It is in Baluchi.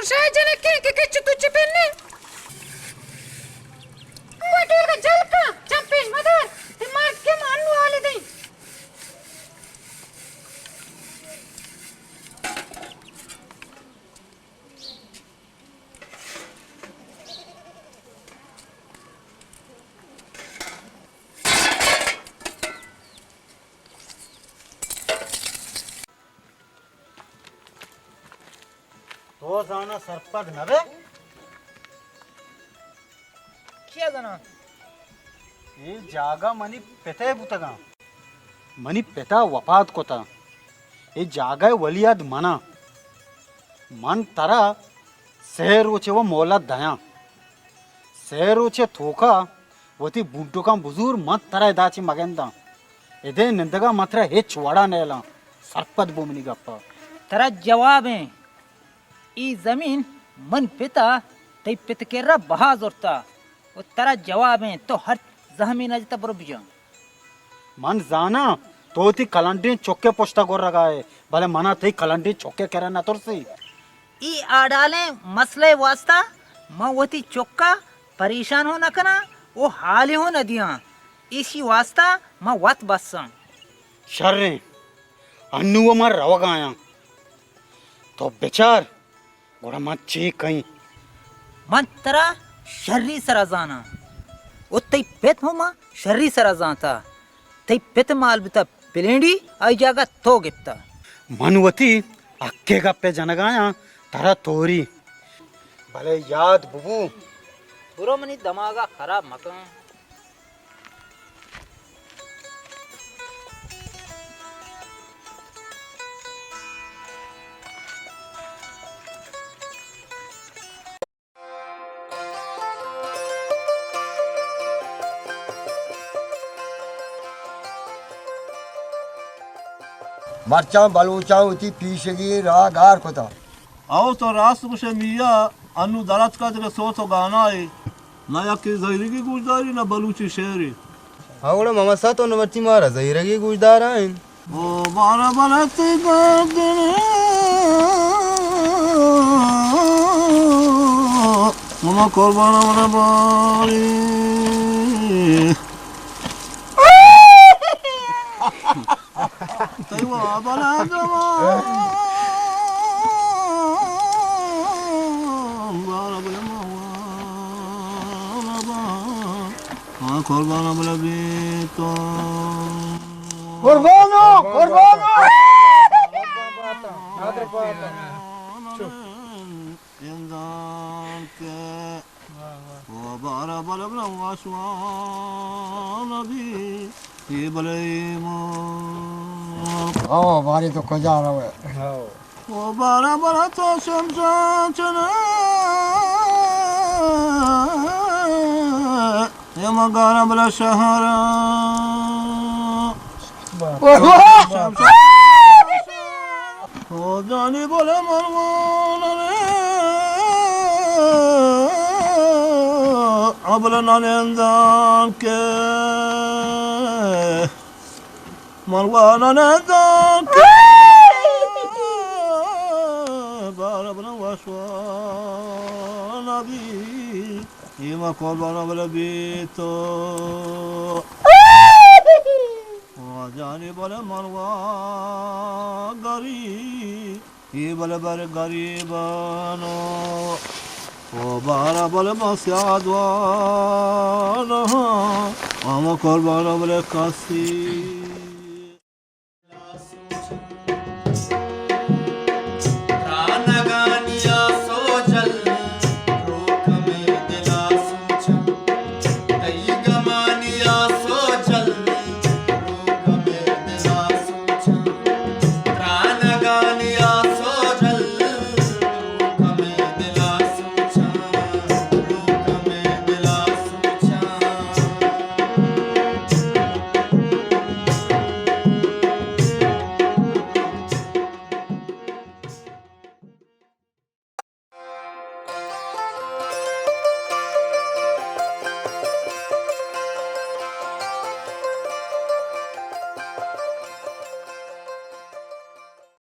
شاہ جنکیں کہ کچ تو چپن نے۔ وہ ٹولگا جل کا، چم پیش مدار، تے مرد کے مانو آلے دیں۔ تو زانا سرپد نہ بے؟ چیا زانا؟ اے جاگہ منی پتے بوتگاں۔ منی پتا وپات کتا۔ اے جاگہ ولی عہد منا۔ من ترا سہ روچے و مہلت دیاں۔ سہ روچے توکا وتی بونٹکاں بزور، من ترا ادا چہ مگنداں۔ ادے نندگا من ترا ہچ وڑا نیلاں۔ سرپد بو منی گپا۔ ترا جواب ایں۔ ای زمین من پتا تئی پت کرا بہا زرتا و ترا جواب ایں، تو ہر زہمی نہ جتا، برو بجا۔ من زاناں تو وتی کلنڈیں چکے پشتا گرگا ئے، بلے منا تئی کلنڈیں چکے کرا نہ ترسی۔ ای آڈالیں مسئلہ واسطہ من وتی چکا پریشان ہو نہ کناں و حالی ہو نہ دیاں، ایشی واسطہ من وت بساں۔ شریں، انو من روگایاں، تو بچار۔ گڑا من چے کئیں؟ من ترا شری سرا زاناں و تئی پت ہم من شری سرا زانتا۔ تئی پت مال بتا پلینڈی، آئی جاگہ تو گپتا۔ من وتی حقے گپے جنگایاں، ترا توری۔ بلے یاد ببو۔ برو منی دماغا خراب مکن۔ مرچاں بلوچاں وتی پیشگی راہ گار کتا۔ او تو راست گوشے میا، انو دراتکا دگہ سوت و گانا اے۔ نہ یکے زہیرگی گوشداری، نہ بلوچی شعرے۔ ہاں، گڑا ماما سا تو نہ مرچی مارا زہیرگی گوشدار آئین۔ او بارا بلتی گردن، ماما قربان من باری۔ تئی وابلا جوان، بارا بلے ما وابا، ما قربان بلے بی تو۔ قربانو، قربانو۔ انسان کے و بارا بلے بلے واسوان بی، اے بلے ایمان۔ او باری تو کجا روے؟ او بارا بلے تو شمشان چنے، اے مگارا بلے شہر۔ او جانی بلے مروان نے، ابل ننندان کے، مروان ننندان کے، بار ابل وشوان بی۔ ایما قربان بلے بی تو۔ واجانی بلے من وا گری، ای بلے بر گریبانو۔ او بارا بلے من سیاد وانا، اما قربان بلے کسی۔